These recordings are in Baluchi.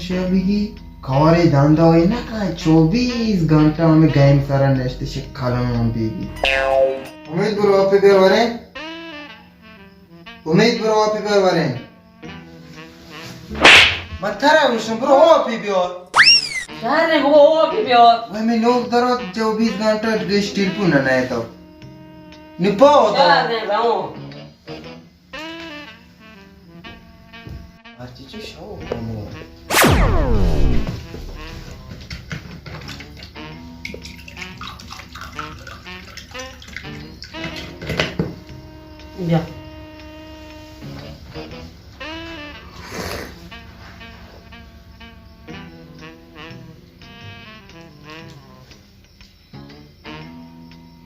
چہ بگی کارے دندا ئے نہ کن، چوبیس گھنٹہ ہمے گیم سرا نشتہ شہ کلام بیگی۔ امید برو آپی بیار وریں۔ امید برو آپی بیار وریں۔ من ترا گوشم برو آپی بیار۔ شہر نے گو آپی بیار۔ وای می نوک درو چوبیس گھنٹہ گیش ٹیلیفون نہ تو۔ نپا ہوتا۔ شہر نے گو۔ ہرچی چو شو کمو۔ بیا۔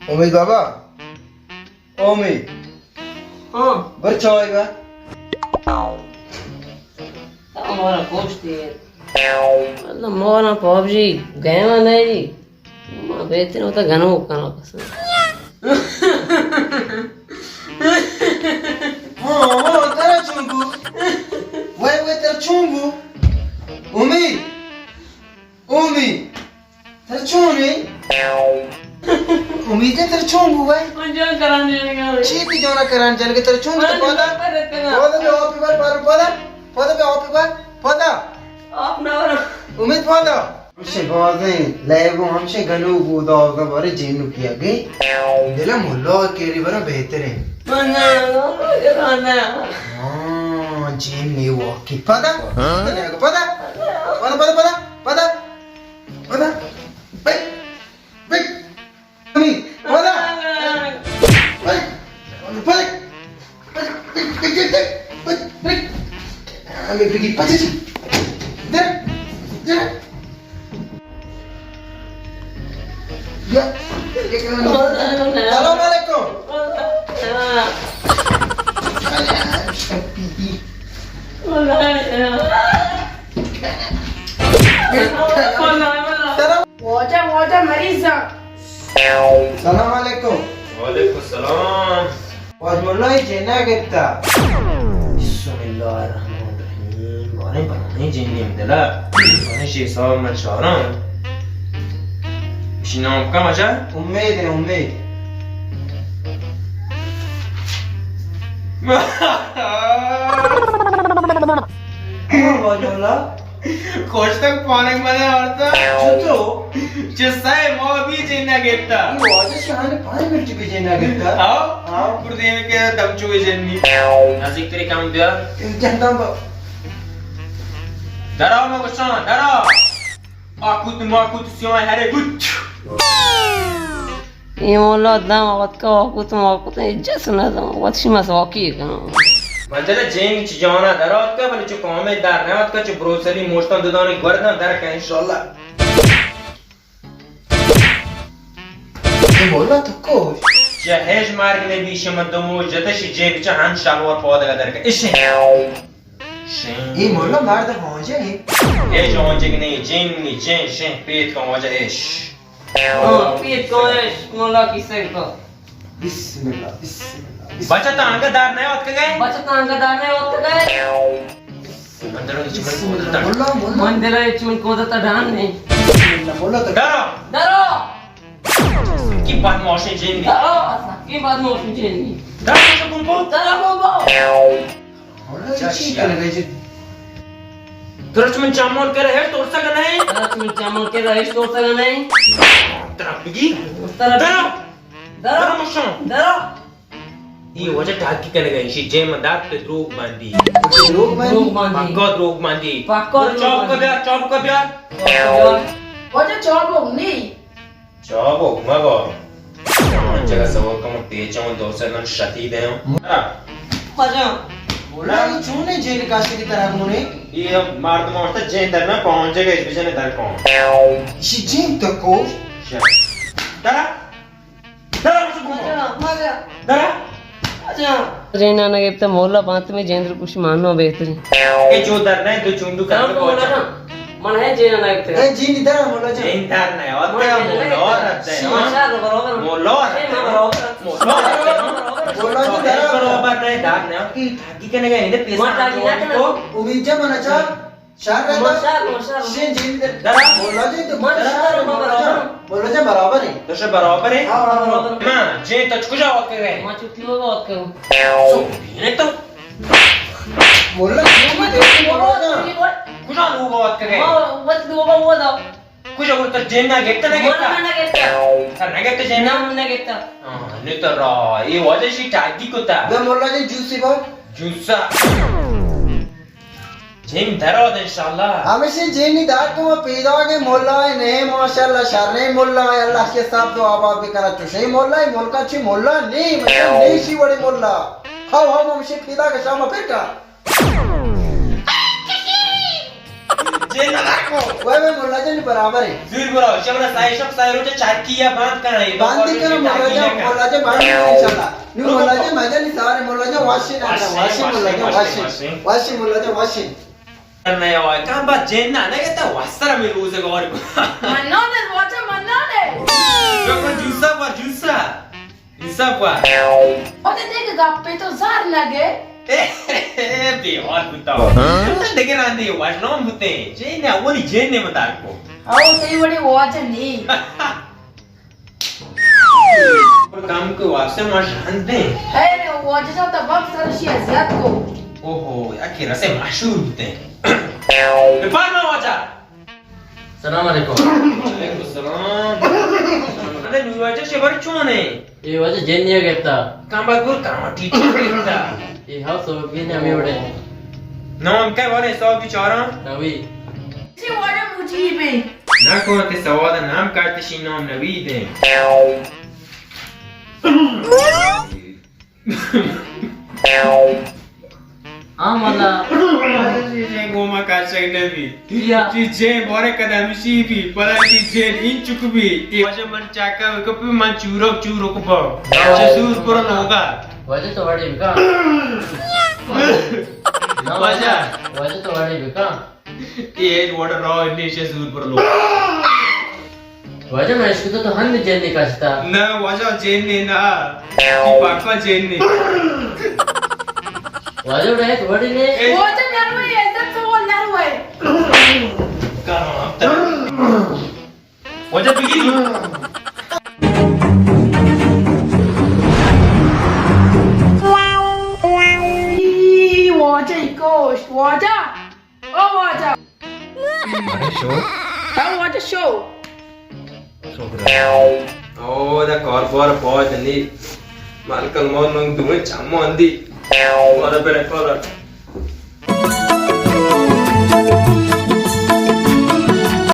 امید بابا، او امید۔ ہاں۔ بر چائے گا۔ تو ہمارا گوشت ہے۔ اللہ مورا پبجی گیم نہیں جی۔ ما بہتر ہوتا گنو کنا پسند۔ ہاں، ہاں، ترا چون بو؟ وے، وے، ترا چون بو؟ امید۔ امید۔ ترا چون اے؟ امید، ترا چون بو بھائی؟ من جان کران جنگا۔ چی تی جانا کران جنگا؟ ترا چون بو؟ پدا؟ پدا بیا آپی بار، بار پدا۔ پدا بیا آپی بار، پدا۔ آپ نہ ورا۔ امید پدا۔ ہمشے بازیں لیبو ہمشے گنو بو دازا بارے جنو کیا گئی۔ دل ملا کیری برا بہتریں۔ من جان کران۔ ہاں، جن نے واقعی۔ پدا؟ پدا، پدا، پدا، پدا۔ پدا۔ بھائی، بھائی، بھائی، پدا۔ بھائی، بھائی، بھائی، بھائی، بھائی، بھائی، بھائی۔ ہمیں بگی پچے چی۔ در، در۔ یا، سلام علیکم۔ واجہ، واجہ مریضاں۔ سلام علیکم۔ وعلیکم السلام۔ واجہ ملا، اے جنا گپتا۔ بسم اللہ الرحمن الرحیم۔ باریں بنانے جن نیم دلا۔ باریں شی صاحب من شاران۔ اشی نام کم اجا؟ امید ہے، امید۔ واجہ ملا۔ کوشتگ پانک منے آرتا۔ چطور؟ چہ سئے ماہ بی جن نہ گپتا۔ اے واجہ شاہان پانچ منٹ بی جن نہ گپتا۔ ہاں؟ ہاں۔ پر دیم کے دم چوے جن نی۔ نزیک تری کم بیا۔ جندم با۔ درا مگشان، درا۔ آکوت ماکوت سیاہ ہرے گچ۔ اے مولا دم وت کا آکوت ماکوت، اے جس نہ دم وت شما ساکی کن۔ من جنہ جین چہ جانا در آتکا، بلے چو کامے در نہ آتکا، چو بروسلی موشتاں دو دانے گورداں در کن انشاءاللہ۔ اے مولا تو کو؟ چہ ہیچ مرگ نہ بی، شما دو موش جتشی جیب چہ ہن شلوار پادگا در کن۔ اشیں۔ شیں۔ اے مولا مرد ہانجے۔ ہیچ ہانجے کہ نہیں، جین نی، جین، شیں، پیت کن واجہ اش۔ ہاں، پیت کن اش، مولا کی سر کو۔ بسم اللہ، بسم اللہ، بسم اللہ۔ بچہ تانگا دار نہ آتکگے؟ بچہ تانگا دار نہ آتکگے؟ من دلو چمن کو دتا۔ مولا، مولا۔ من دلو چمن کو دتا ڈان نے۔ بسم اللہ، مولا تو۔ درو۔ درو۔ کی بدمعاشیں جن نی۔ درو، کی بدمعاشیں جن نی۔ درو، بچہ بمبو۔ درو، بمبو۔ چشی۔ ترا چہ من چمول کرا ہیچ ترسگ نہیں؟ ترا چہ من چمول کرا ہیچ ترسگ نہیں؟ ترا بگی؟ ترا بگی؟ درا! درا! درا مشان! درا! اے واجہ ٹاکی کنگا، ایشی جے من دات پہ دروگ باندی۔ دروگ باندی؟ دروگ باندی۔ پکا دروگ باندی۔ پکا دروگ باندی۔ چابکا بیار، چابکا بیار۔ واجہ چابک نہیں۔ چابک مبا۔ جگہ سوار کم پیچ اوں دو سے نن شتی دے اوں۔ ہاں۔ مجا۔ بولا، اے چونے جیل کاشی کی طرح گونے؟ اے مردم آورتا جین در نہ پہنچے گا، اس بجنے در کون۔ اسی جین تک کو؟ شا۔ درا۔ درا، مجا، مجا۔ درا۔ مجا۔ جینا نہ گپتا مولا بانت میں جیندر کچھ مانو بہترین۔ اے جو در نہ دو چونڈو کر کے پہنچا۔ من ہے جینا نہ گپتا۔ اے جین در مولا جان۔ جین در نہ، اور من تیرا جینا نہ مولا گپتا۔ اور رب دے۔ شما شاہ برابر۔ مولا اور رب دے۔ شما برابر۔ مولا اور رب دے۔ مولا جی در برابر نہیں، در نہ۔ کی ٹھاکی کنے گئے، انہیں پیسہ ما ٹھاکی نہ کرنا۔ امید جان من اچھا۔ شر ہے تو؟ شر، شر۔ شین جین دے۔ درا۔ مولا جی تو من شر، مولا جان۔ مولا جان برابر ہے۔ تو شر برابر ہے؟ ہاں، ہاں، ہاں۔ ہاں، جی تو کجا وقت گئے؟ ما چٹی وہ وقت کروں۔ سو، یہ تو۔ مولا جی، مولا جان۔ کجا لوگ وقت گئے؟ ما وقت لوگ وہ دا۔ کجا گڑا تر جین نہ گپتا، نہ گپتا؟ من نہ گپتا۔ تر نہ گپتا جین؟ نہ، من نہ گپتا۔ ہاں، نہ تر را، یہ واجہ شی ٹاگی کتا۔ بے مولا جی جوسی با۔ جوسا۔ جین درو دے انشاءاللہ۔ ہمیشی جینی دار کو پیدا گے مولا ہے نہیں، ماشاءاللہ شریں مولا ہے، اللہ کے ساتھ تو آباد بکنا۔ چوشیں مولا ہے، ملکا چی مولا نہیں، مطلب نہیں شی وڑے مولا۔ ہاو ہاو، ہمیشی پیدا کے شام پھر کا۔ جین نہ کو۔ وے وے مولا جان برابر ہے۔ زور برو، شمنا سائے شپ سائے روچ چارکی یا باند کرنا ہے۔ باند کرنا مولا جان، مولا جان باند کرنا انشاءاللہ۔ نو مولا جان، مولا جان سارے مولا جان واشی نہ، واشی، واشی مولا جان، واشی، واشی۔ واشی مولا جان، واشی۔ نہ ہوا، کام با جین نہ، نہ کہتا واسر میں روزگار کو۔ منان ہے، واجہ منان ہے۔ جو کو جوسا با جوسا۔ انصاف وا۔ او تے دیکھ گپے تو زار نہ گئے۔ بے حال بوتا۔ دگہ راندے واش نام بوتے۔ جین نے اولی جین نے مدار کو۔ او تے وڑے واجہ نہیں۔ کم کو واسطے ما شان دیں۔ اے واجہ جا تباک سر شی اذیت کو۔ اوہو، یا کہ رسے مشہور بوتے۔ فرما واجہ۔ سلام علیکم۔ وعلیکم السلام۔ ارے نور واجہ شبر چون ہے؟ اے واجہ جن یہ گپتا۔ کام بات گور کام ٹیٹ گپتا۔ اے ہاں سو بھی نہ میں وڑے۔ نام کئے والے سو بیچارہ؟ نوی۔ چی واجہ مجیب ہے۔ نہ کو تے سواد نام کاٹتے شی نام نوی دے۔ ہاں ملا۔ جی، جی، گوما کاشگ نہ بی۔ کیا؟ جی، جی، بورے قدم شی بی، پدا جی، جی، انچک بی۔ اے واجہ من چاکا کپی من چورک چورک با۔ چہ سور پر لوگا۔ واجہ تو وڑی بکا۔ واجہ۔ واجہ تو وڑی بکا۔ اے ایج واٹر راہ انی شے سور پر لو۔ واجہ میں اشکتا تو ہند جن نے کاشتا۔ نہ واجہ جن نے نہ۔ پاکا جن نے۔ واجہ اڑے تو وڑی نے۔ اے واجہ نروے عزت تو نروے۔ کہاں تک؟ واجہ بگی۔ ای واجہ کوش، واجہ۔ او واجہ۔ ارے شو۔ او واجہ شو۔ او دا کار بار پاج نی۔ مالک الموت من دوئیں چمو اندی۔ واجہ بڑے کار۔